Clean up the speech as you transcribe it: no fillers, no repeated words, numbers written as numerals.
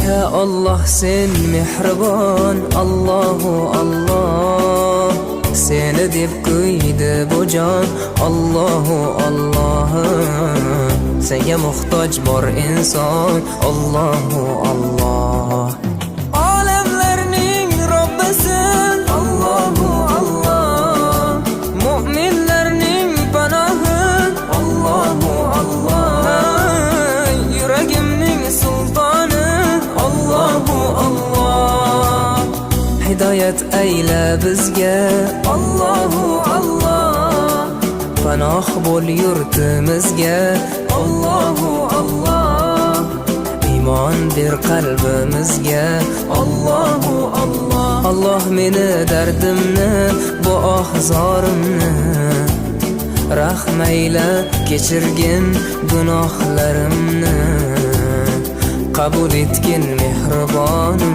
Ya Alloh, sen mehribon, Allohu Alloh. Seni deb kuydi bu jon, Allohu Alloh. Senga muhtoj bor inson, Allohu Alloh. Olamlarning Robbisi, Allohu Alloh. Mu'minlarning panohi, Allohu Alloh. Yuragimning sultoni, Allohu Alloh. Hidoyat ayla bizga, Allohu Alloh. Panoh bo'l yurtimizga, Allohu Alloh. Iymon ber qalbimizga, Allohu Alloh. Alloh, meni dardimni, bu oh zorimni rahm ayla, kechirgin gunohlarimni, qabul etgin, mehribonim.